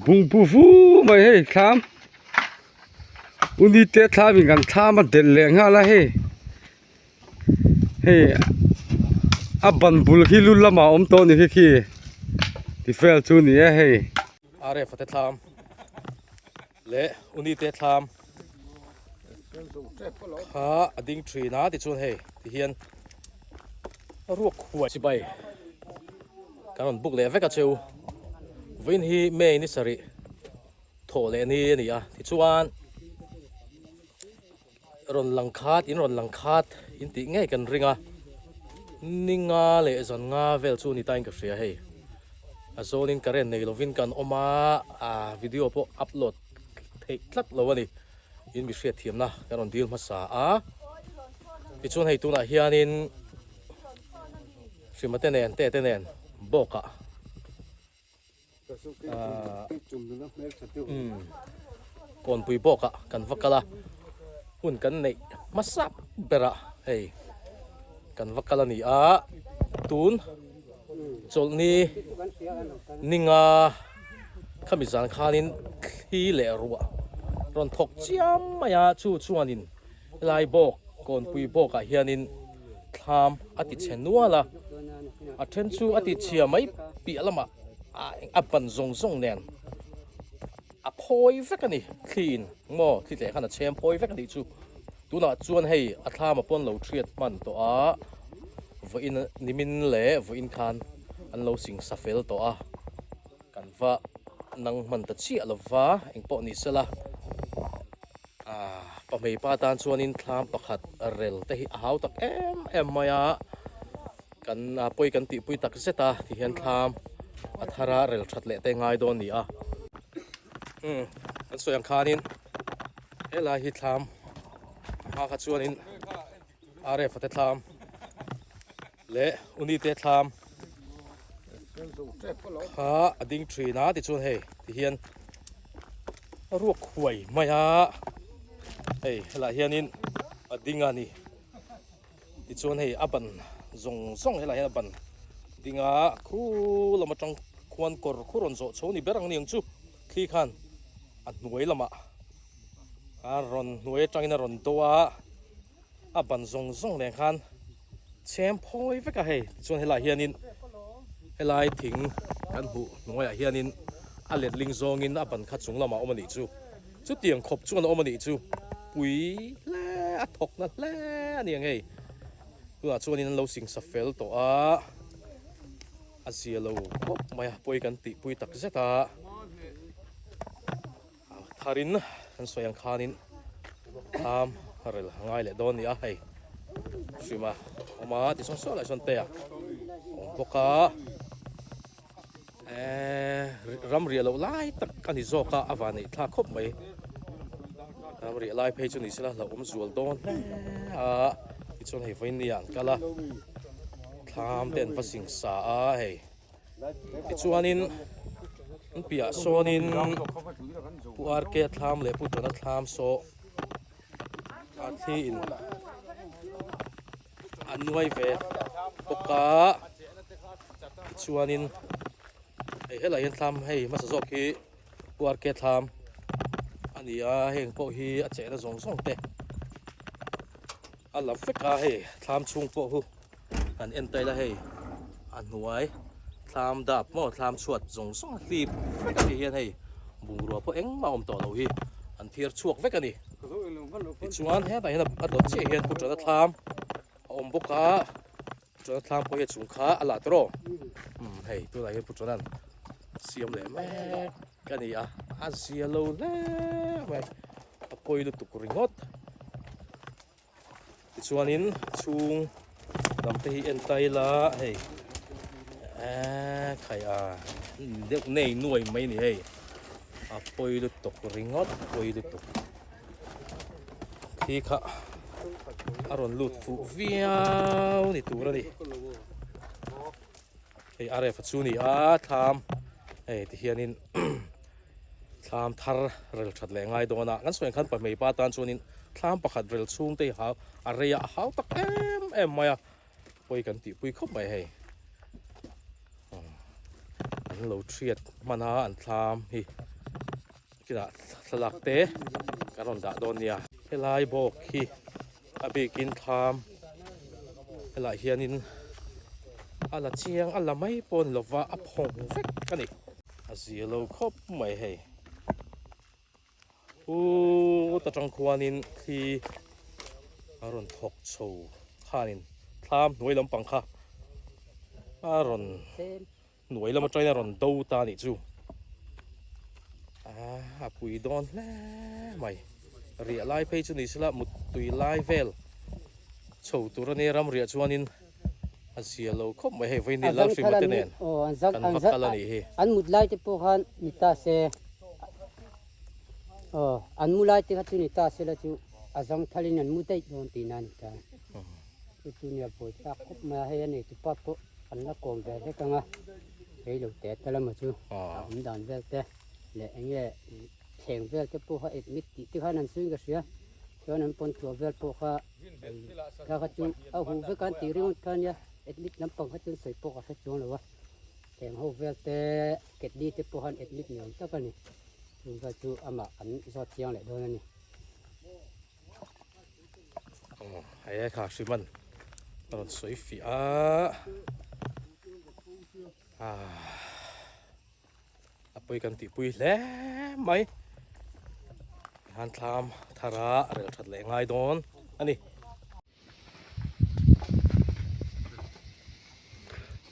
Bungbu fu mai hei thlam uni te thlam in kan thlam a delh leh nghal a hei hei a ban bul khi lu lamah a awm tawh a ni khi khi ti vel chu a ni e hei. Aref a te thlam leh uni te thlam kha a ding thin a tichuan hei tihian ruak huai chibai kan rawn buk leh vek a cheu vawiin hi May ni sarih thawh leh ni a ni a tichuan rawn lang khat in rawn lang khat in tih ngei kan ring a ni nga leh zan nga vel chu a ni ta in ka hria hei a zawn in current nei lovin kan awm a ah video pawh upload theih tlat lo a ni in mi hriat thiamna kan rawn dil hmasa a tichuan hei tunah hianin hrima te nen te te nen bawk ah. Kawnpui bawkah kan va kal a, hun kan neih hmasa berah hei kan va kal a ni a, tun chawlhni ninga khami zan khanin thli leh ruah rawn thawk chiam mai a, chu chuanin helai bawk kawnpui bawkah hianin thlam a ti chhe nual a, a then chu a ti chhia mai piah lamah a ban zawng zawng nen a phawi vek a ni thli in maw thli tleh khan a chhem phawi vek a nih chu tunah chuan hei a thlam a pawn lo thiat hman tawh a vawiin nimin leh vawiin khan an lo sing sa fel tawh a kan va nang hman ta chiah lova engpawh ni sela. Pahmei pa tan chuanin thlam pakhat rel te hi a hau tak em em mai a, kan pawi kan tihpui tak zet a ti hian thlam a thar a rel that leh te ngai dawn a ni a. Umm kan sawi ang khanin helai hi thlam a hma kha chuanin Aref a te thlam leh Uni te thlam kha a ding thin a tichuan hei ti hian a ruak huai mai a hei helaiah hianin a ding a ni tichuan hei a ban zawng zawng helaiah hian a ban ding a khu lam atang khuan kawr khu rawn zawh chho ni ber ang ni ang chu thli khan a hnuai lamah a rawn hnuai atangin a rawn do a. A ban zawng zawng nen khan chhem phawi vek a hei tichuan helaiah hianin helai thing kan hmuh hnuaiah hianin a letling zawngin a ban kha chung lamah a awm a nih chu chutiang khawp chuan a awm a nih chu pui hle a thawk na hle a ni ang hei tunah chuanin an lo singsa fel tawh a a zia lo khawp mai a pawi kan tihpui tak zet a. Tharin kan sawi ang khanin thlam a rel a ngai leh dawn a ni a hei hrim a awm a tichuan saw lai sawn te a awm bawk a eee ram riah loh lai tak a ni zawk a a van neih thlak khawp mai ram riah lai phei chu ni sela hlauhawm zual dawn hle a tichuan hei vawiin nia an kal a thlam te an va zing sa a hei. Tichuanin an piahah sawnin Pu RK thlam leh Pu Tawna thlam saw a thli in a nuai ve bawk a tichuanin hei helaiah hian thlam hei hmasa zawk hi Pu RK thlam a ni a heng pawh hi a chehna zawng zawng te a la vek a hei thlam chhung pawh hu. Kan en tail a hei a hnuai thlam dap maw thlam chhuat zawng zawng a hlip vek a ni hian hei bungrua pawh engmah a awm tawh lo hi an thiar chhuak vek a ni tichuan hetah hian a dawt chiah hian pu tana thlam a awm bawk a pu tana thlam pawh hi a chung kha a lah tawh umm hei tunah hian pu tana'n siam leh mek a ni a a zia lo hle mai a pawi lutuk ringawt. Tichuanin chhung lam te hi en ta ila hei eee khai a deuh nei nuai mai a ni hei a pawi lutuk ringawt pawi lutuk khi kha a rawn lut fuh viau ni tur a ni hei a ref a chu ni a thlam hei tihianin Thlam thar rel that leh ngai dawn a, kan sawi ang khan pahmei pa tan chuanin thlam pakhat rel chhung te hi hau a rei a, a hau tak em em mai a, pawi kan tihpui khawp mai hei. An lo thiat hman a an thlam hi. Nakinah thlalak te kan rawn dah dawn nia. Helai bawk hi a bikin thlam helaiah hianin a la chiang a la mai pawh a ni lova a phawng vek a ni. A zia lo khawp mai hei. Put atang khuanin thli a rawn thawk chho khanin thlam hnuai lampang kha a rawn hnuai lam atangin a rawn do ta a nih chu a pui dawn hle mai riah lai phei chu ni sela muttui lai vel chho tur a nia ram riah chuanin a zia lo khawp mai hei vawiin lal hrim te nen kan va kal a nih hi. An mut lai te pawh khan ni ta se aw an mu lai te kha chu ni ta se la chu a zang thal in an mu daih dawn tihna a ni ta chu chu nia buai thlak khawp mai a hei a nei tupa pawh an la kawm ve hlek ang a rei lo te ta lama chu a awm dan vel te leh eng nge thleng vel te pawh kha admit tih te khan an sawi in ka hria chuan an pawn thuah vel pawh kha. Kha kha chu a huh vek a an tih ringawt kha ania admit lampang kha chuan sawi pawh ka hre chuang lo a heng ho vel te kidney te pawh khan admit ni awm tak a ni chung vel chu amah an zawt chiang leh dawn a ni. Aw hei kha hriman a rawn sawi fiah a a pawi kan tihpui hle mai han thlam thar a rel that leh ngai dawn a ni.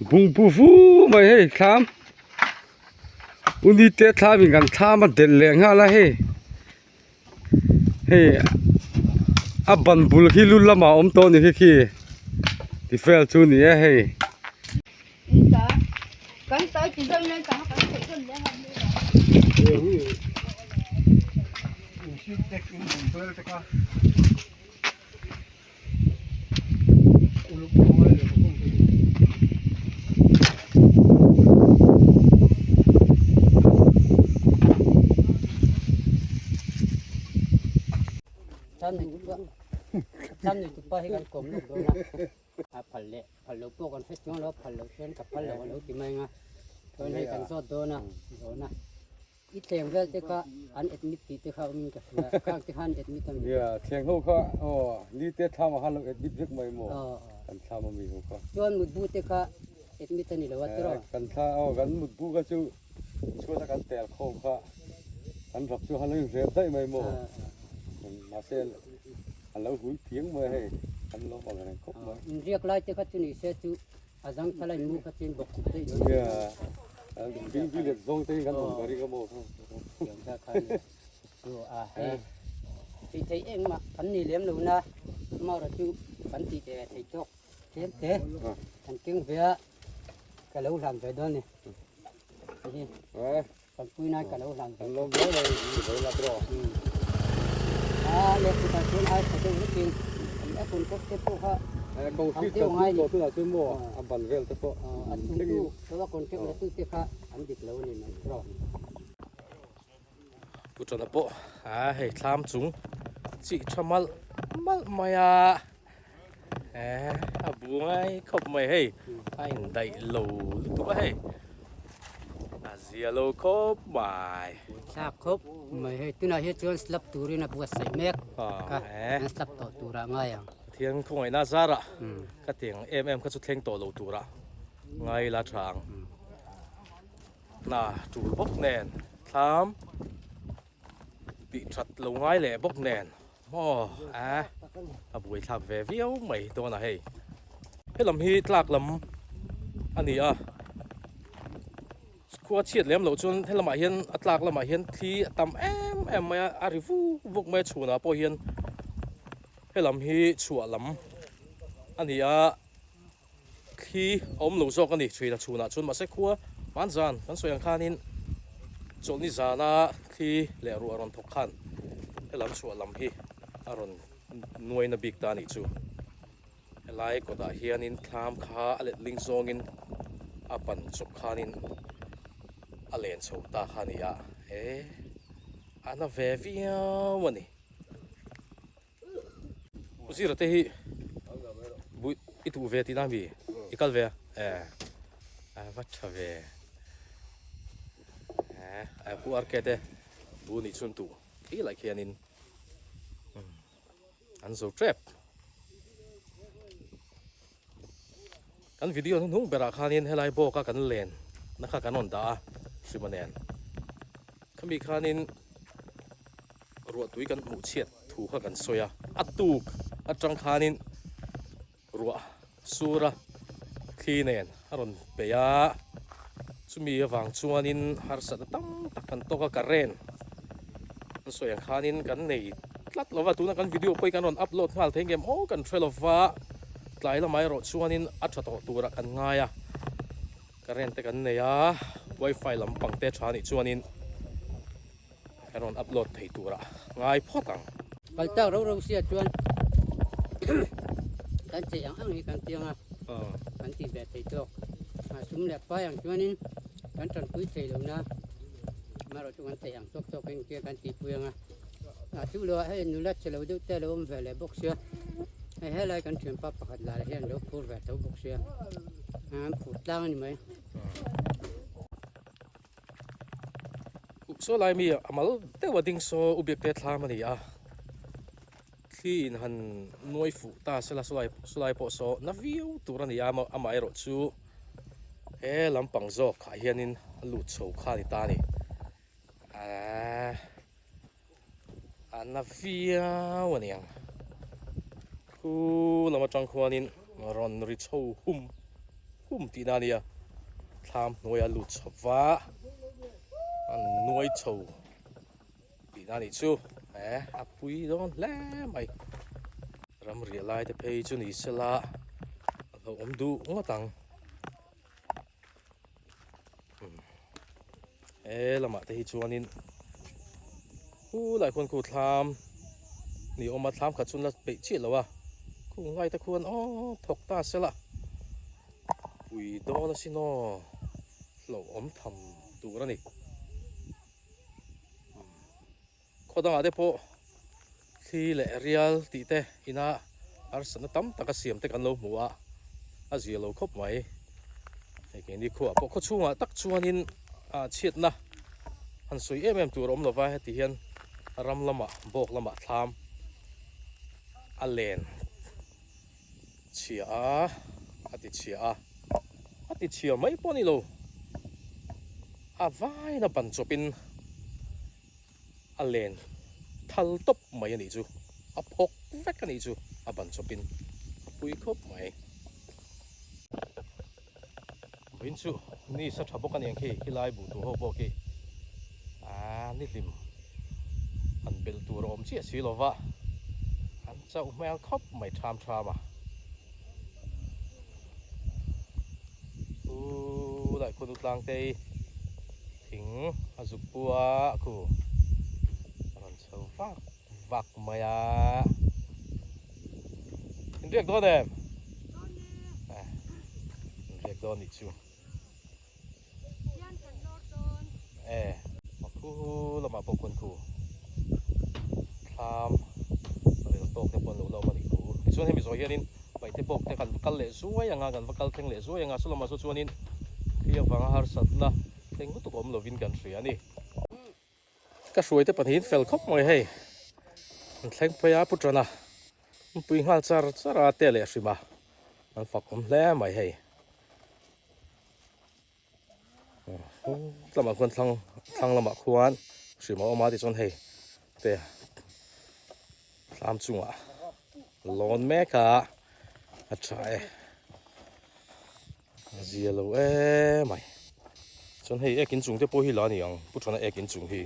Bungbu fu mai hei thlam uni te thlam in kan thlam a delh leh nghal a hei hei a ban bul khi lu lamah a awm tawh a ni khi khi ti vel chu a ni e hei. A phal leh phal lo pawh kan hre chuang lo a phal loh chuan ka phal lo a lo ti mai ang a chuan hei kan zawt dawn a zawn a i thleng vel te kha an admit tih te kha awmin ka hria khang te khan admit a mi Nia thleng ho kha aw ni te thlam ah khan lo admit vek mai maw kan thlam a mi ho kha chuan mutbu te kha admit a ni lo a tiraw kan thla aw kan mutbu kha chu chhuat a kan tel khawm kha kan rak chu han lo inhrel daih mai maw mahse A lo hui piang mai hei, an lo ang reng khawp mai. Inriak lai te kha chu ni se chu a zang thal a inmu kha chu in bawk khup daih dawn. Nia, bing bing let zawng te hi kan awm ka ring a maw. Tiang kha kha ni chu a hei tih theih engmah kan ni lem lo na amaherawh chu kan tih ve thei tawk tlem te kan keng ve a ka lo hlan ve dawn a ni. Kan pui nan ka lo hlan Kan lawm viau mai i vawi la bro. A leh chutah chuan ai tha deuh vekin an a kun kawp te pawh kha Kawng hri kan tum tawh tunah chuan maw a ban vel te pawh a chhungtu lo a contact la tu te kha an dik lo a ni mai bro. Pu Tana pawh a hei thlam chung chih tha malh malh mai a a bu ngai khawp mai hei a indaih lo lutuk a hei a zia lo khawp mai. Thlak khawp mai hei tunah hian chuan slab turin a buatsaih mek kha an slab tawh turah ngai ang. Pathian khawngaihna zarah ka tiang em em kha chu thleng tawh lo turah ngai la tha ang. Hna tul bawk nen thlam tih that lo ngai leh bawk nen maw a a buai thlak ve viau mai dawn a hei helam hi tlak lam a ni a khua chhiat lem loh chuan helamah hian a tlak lamah hian thli a tam em em mai a a ri vuk vuk mai a chhunah pawh hian helam hi chhuah lam a ni a. Thli a awm lo zawk a ni thin a chhunah chuan mahse khua hman zan kan sawi ang khanin chawlhni zana thli leh ruah rawn thawk khan helam chhuah lam hi a rawn nuaina bik ta a nih chu. Helai kawtah hianin thlam kha a letling zawngin a pan chawp khanin a len chho ta kha a ni a, he a na ve viau a ni. Zira te hi bui i duh ve tihna mi i kal ve a eh a va tha ve eh a pu RK te. Bu nih chhun tuh khi lai khianin an zo tep. Kan video hnuhnung berah khanin helai bawka kan len na kha kan rawn dah a hrima nen. Khami khanin ruahtui kan hmuh chhiat thu kha kan sawi a, a tuk atang khanin ruah sura thli nen a rawn peih a, chumi avang chuanin harsatna tam tak kan tawk a, current an sawi ang khanin kan nei tlat lo va, tuna kan video pawh hi kan rawn upload nghal thei ngem aw kan hre lo va, tlai lamah erawh chuanin a tha tawh turah kan ngai a. Current te kan nei a, wifi lampang te tha nih chuanin kan rawn upload thei turah ngai phawt ang. Kal tak ro ro sia chuan kan chei ang ang hi kan tiang a, kan tih ve thei tawk. A sum leh pai ang chuanin kan tanpui thei lo na, amaherawh chu kan chei ang tawk tawkin tia kan tihpui ang a. A chu lo ah hei nula che lo deuh te a lo awm ve leh bawk sia, hei helai kan thianpa pakhat lah hian a lo phur ve tho bawk sia, an phur tlang a ni mai. Saw lai mi a mal deuh a ding saw u biak te thlam a ni a, thli in han nuai fuh ta sela saw lai pawh saw na viau tur a ni a, amaherawh chu he lampang zawk ah hianin a lut chho kha a ni ta a ni. Ahh a na viau a niang khu lam atang khuanin rawn ri chho hum hum tihna a nia thlam hnuaia lut chho va a nuai chho tihna a nih chu eh a pui dawn hle mai ram riah lai te phei chu ni sela a hlauhawm duh ngawt ang. He lamah te hi chuanin khu lai khuan khu thlam ni awm a thlam khat chu la peih chiah lo a khu ngai te khuan aw thawk ta sela pui dawn asin aw hlauhawm tham tur a ni. Khaw dangah te pawh thli leh rial tih te ina harsatna tam taka siam te kan lo hmu a, a zia lo khawp mai. Hei keini khuaah pawh khaw chhungah tak chuanin ah chhiatna han sawi em em tur a awm lova heti hian ram lamah bawk lamah thlam a len chhia a, a ti chhia a, a ti chhia mai pawh a ni lo, a vaina ban chawpin. A len thal tawp mai a nih chu, a phawk vek a nih chu, a ban chawpin a pui khawp mai. Vawiin chu ni sa tha bawk a ni ang khi, khilai buh tur ho pawh khi aaa ni hlim han belh tur a awm chiah si lo va, an chauh hmel khawp mai tham tham a. Chu lai khuanu tlang te hi thing a zuk pu a khu a rawn chho vak vak mai a in riak dawn em in riak dawn nih chu e a khu lamah pawh khuan khu thlam rel tawk te pawh an lo la awm a nih thu tichuan hemi zawh hianin Paihte bawk te kan va kal leh zuai ang a, kan va kal thleng leh zuai ang a, saw lamah saw chuanin thli avanga harsatna thleng lutuk awm lovin kan hria a ni. Ka hruaite pahnihin fel khawp mai hei, an thleng phei a, Pu Tana an pui nghal char char a, te leh hrim a, an fak awm hle mai hei. Lamah khuan thlang thlang lamah khuan hrim a awm a tichuan hei te thlam chungah lawn mek a a tha e a zia lo emai chuan hei ek inchung te pawh hi la a ni ang pu thana ek inchung hi.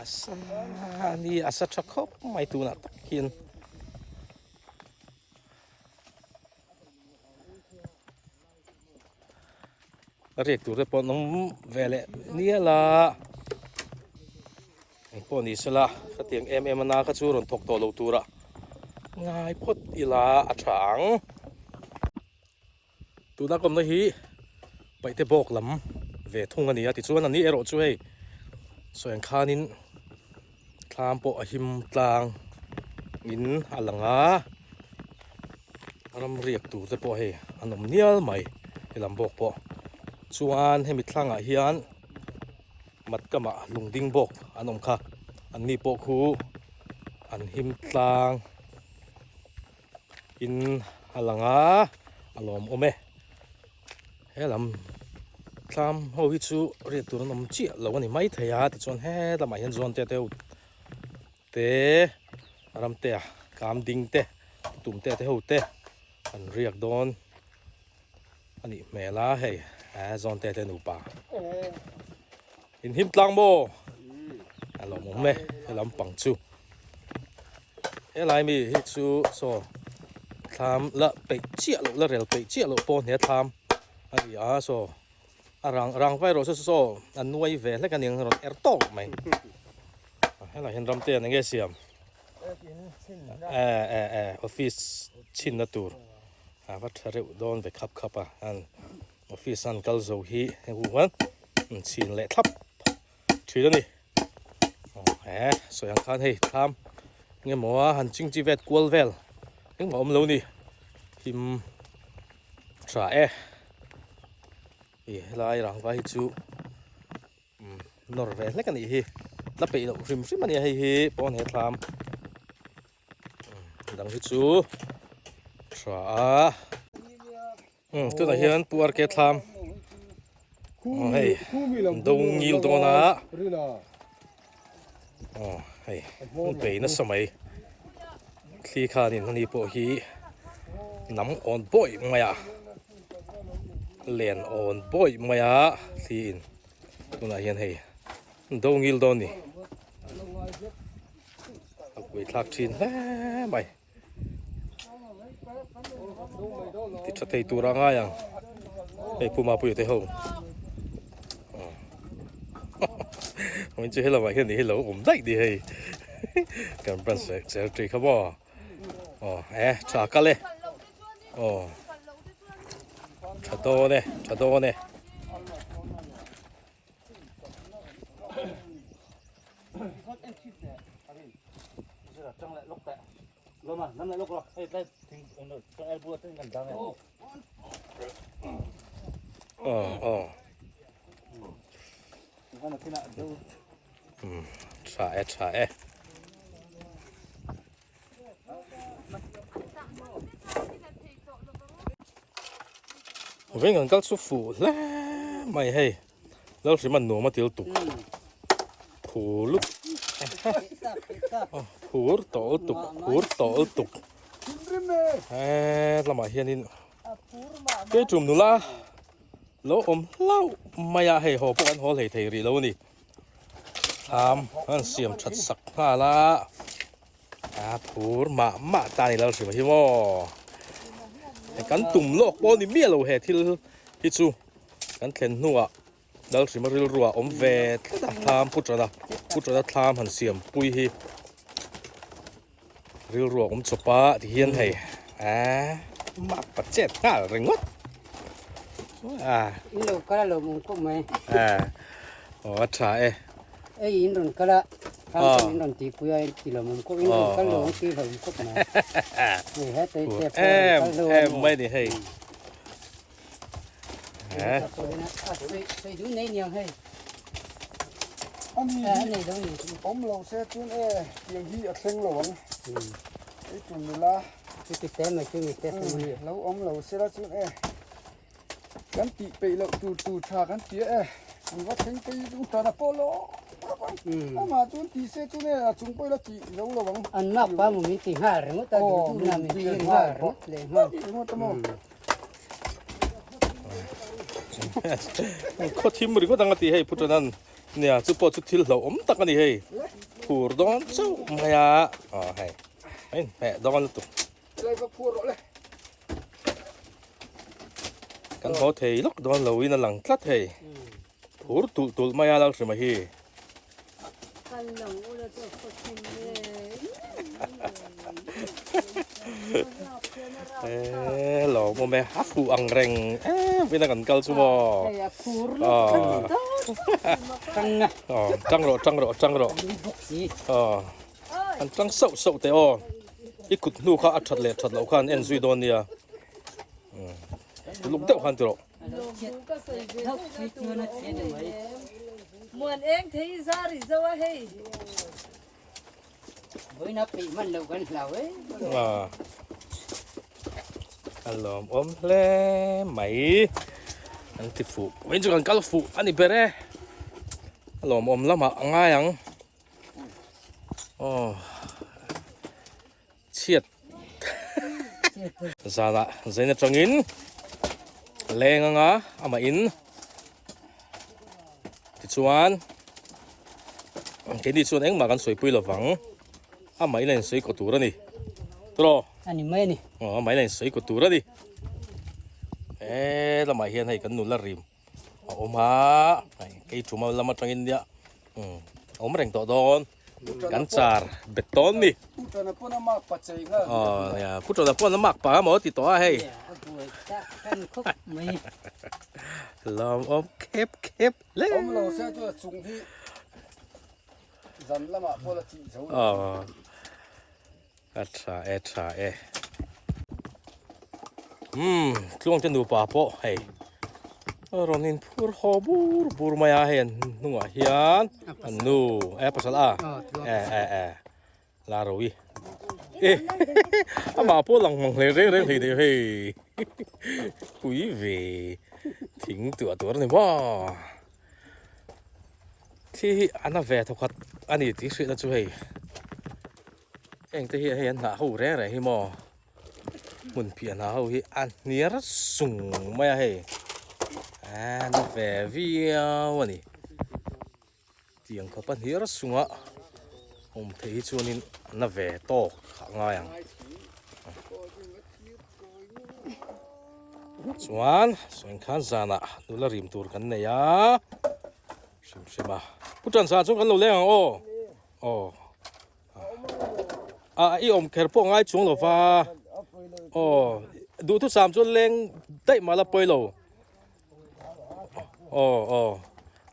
A sa a ni a sa tha khawp mai tunah tak hian. A riak tur te pawh an awm ve leh nial a engpawh ni sela khatiang em em a na kha chu rawn thawk tawh lo tura ngai phawt ila a tha ang. Tuna kawmna hi Paihte bawk lam ve thung a ni a, tichuan a ni erawh chu hei sawi ang khanin thlam pawh a him tlang in a lang a, Ram riak tur te pawh hei an awm nial mai helam bawk pawh chuan hemi thlangah hian Matkama lungding bawk an awm kha an ni pawh khu an him tlang in a lang a a lawm awm e helam thlam ho hi chu riak tur an awm chiah lo a ni maithei a tichuan helamah hian zawn te te te ramtea kam ding te tum te te ho te an riak dawn a nih hmel a hei eh zawn te te nupa in him tlang maw a lo awm e he lampang chu helai mi hi chu saw thlam la peih chiah loh la rel peih chiah loh pawh hne thlam a ni a saw A rang rang vai rawh se saw a nuai ve hlek a ni ang rawn er tawk mai. Helai hian ramte an enge siam? Eh eh eh office chhinna tur a va tha reuh dawn ve khap khap a an office an kal zo hi hei hu hian an chhin leh thlap thin a ni. Eh sawi ang khan hei thlam enge maw a han chingchi vet kual vel engmah awm lo ni him tha e. Ih helai rangva hi chu umm nawr ve hlek a nih hi la peih loh hrim hrim a nia hei hi pawn he thlam umm dang hi chu tha a umm tunah hian pu arke thlam aw hei do ngil dawn a aw hei an bei nasa mai thli khanin ani pawh hi hnam awn bawi mai a. Len awn bawi mai a thli in tunah hian hei do ngil dawn ni a pui thlak thin hle mai ti tha thei tur a ngai ang hei puma pui te ho hawin chu helamah hian hi lo awm daih ni hei kan branch secretary kha maw aw e tha kal e. Aw tha dawn e tha dawn e. Aw aw tha e tha e. Veng an kal chu fuh hle mai hei Lalhrim an nuam a til tuk phur lut phur tawh tuk phur tawh tuk he lamah hianin keitum nula lo awm hlauh mai a hei haw pawh an haw hlei thei rih lo a ni. Thlam an siam that sak nghal a a phur mah mah ta ni lal hrim hi maw kan tum lawk pawh ni miah lo he thil hi chu kan thlen hnuah lal hrim a rilruah awm ve tlat a thlam pu tana pu tana thlam han siam pui hi rilruah awm chawp a ti hian hei a mah pa chet nghal ringawt a in lo kal a lo mung khawp mai a aw a tha e ei in rawn kal a thlam in rawn tih pui a in ti lo mung khawp in rawn kal lo ang ti lo mung khawp mai hei he tei te pawh em em mai ni hei a sei du nei niang hei Ani a nei lo ni awm lo se chuan e tiang hi a thleng lo ang ei tum nula chuti te mai chu mi te chu ni lo awm lo se la chuan e kan tih peih loh tur tur tha kan tia e an va thleng phei chu tana pawh lo amah chuan ti se chuan e a chung pawh ila tih zo lo ang an mak pa mu min ti nghal ringawt a duh duh na min ti nghal ringawt leh nghal ringawt a maw Khaw thim ringawt ang a ti hei Pu Ṭanan nia chu pawh chu thil hlauhawm tak a ni hei phur dawn chauh mai a aw hei a inhmeh dawn lutuk kan haw thei lawk dawn lo in a lang tlat hei phur tulh tulh mai a Lalhrima hi. Eee lawm awm e a fuh ang reng em in a kan kal chu maw aw tang rawh tang rawh tang rawh aw an tang sauh sauh teh aw i kut hnu kha a that leh that loh kha an en zui dawn nia. Uluk deuh khan tiraw. Muan eng thei i zar i zo a hei. Vawiin a peih hman loh kan hlau e. A lawmawm hle mai. An ti fuh. Vawiin chu kan kal fuh a ni ber e. A lawmawm lamah a ngai ang. Aw. Chhiat zanah zain atangin leng anga amah in tichuan keini chuan engmah kan sawipui lovang amah in a insawi kaw tur a ni tawh a ni mai a ni aw amah in a insawi kaw tur a ni he lamah hian hei kan nula rim a awm a kei thuma lam atangin nia a awm reng tawh dawn kan char bet tawn ni Putana pawn a mak pa chei nghal aw nia Putana pawn a mak pa emaw ti tawh a hei a buai tak tan khawp mai lawm awm khep khep hle awm lo se chu a chung hi zan lamah pawh la chih zo aw A tha e tha e. Umm tluang te nupa pawh hei rawn in phur haw bur bur mai a hei an hnungah hian an nu e pasal a e e e la ro i e amah pawh lang mang hle reng reng hlei deuh hei pui ve thing tuah tur a ni maw thi hi a na ve thawkhat a ni tih hriatna chu hei. Heng te hi hei an hnah ho reng reng hi maw hmun phiah hnah ho hi a hniar sung mai a hei a na ve viau a ni tiang khawp a hniar sung a awm theih hi chuanin a na ve tawk a ngai ang chuan sawi khan zanah nula rim tur kan nei a hrim hrim a pu Tansa chuan kan lo leng ang aw. Aw a i awm kher pawh ngai chuang lo va aw duhthusam chu leng daih mah la pawi lo aw aw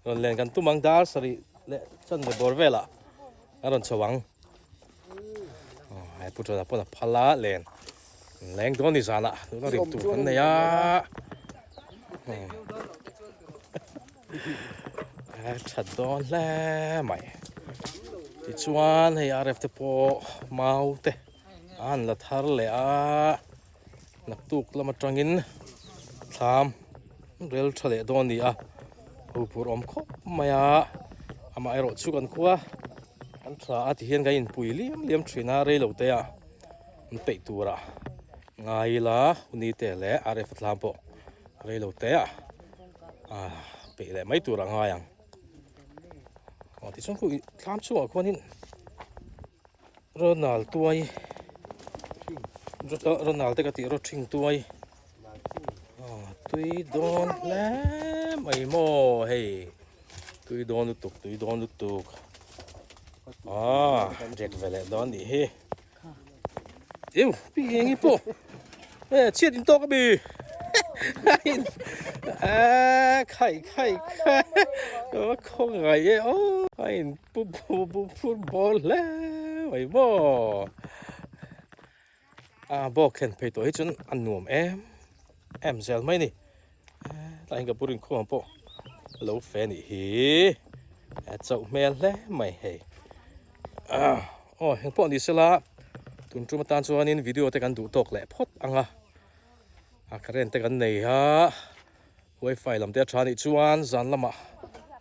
rawn len kan tum ang dar sarih leh chuan le bawr velah a rawn chho ang aw he pu tawna pawn a phal a len leng dawn ni zanah tuna rim tur kan nei a A that dawn hle mai tichuan hei rf te pawh mau te a han la thar leh a naktuk lam atangin thlam rel tha leh dawn a ni a huphurh awm khawp mai a amaherawh chu kan khua an tha a tihian kan inpui liam liam thin a reilo te ah an peih turah ngai ila uni te leh rf thlam pawh reilo te ah. Ah peih leh mai tur a ngai ang aw tichuan khu thlam chungah khuanin ronal tuai ronal te ka tih rawt hring tuai aw tui dawn hle mai maw hei tui dawn lutuk tui dawn lutuk ah rek ve leh dawn nih hi. Iu pi eng hi pawh e chhiat in tawk ami a khai khai khai a khawngaih e aw a in pu pu pu phur bawl hle mai maw a bawk thlen phei tawh hi chuan a nuam em em zel mai a ni tlai hian ka pu rinkhawm pawh lo fe a nih hi a chauh hmel hle mai hei. Aw heng pawh ni sela tun tum atan chuanin video te kan duh tawk leh phawt ang a a current te kan nei a wifi lam te a tha nih chuan zan lamah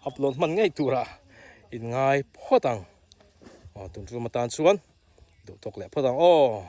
upload hman ngei turah in ngai phawt ang aw tun tum atan chuan duh tawk leh phawt ang aw.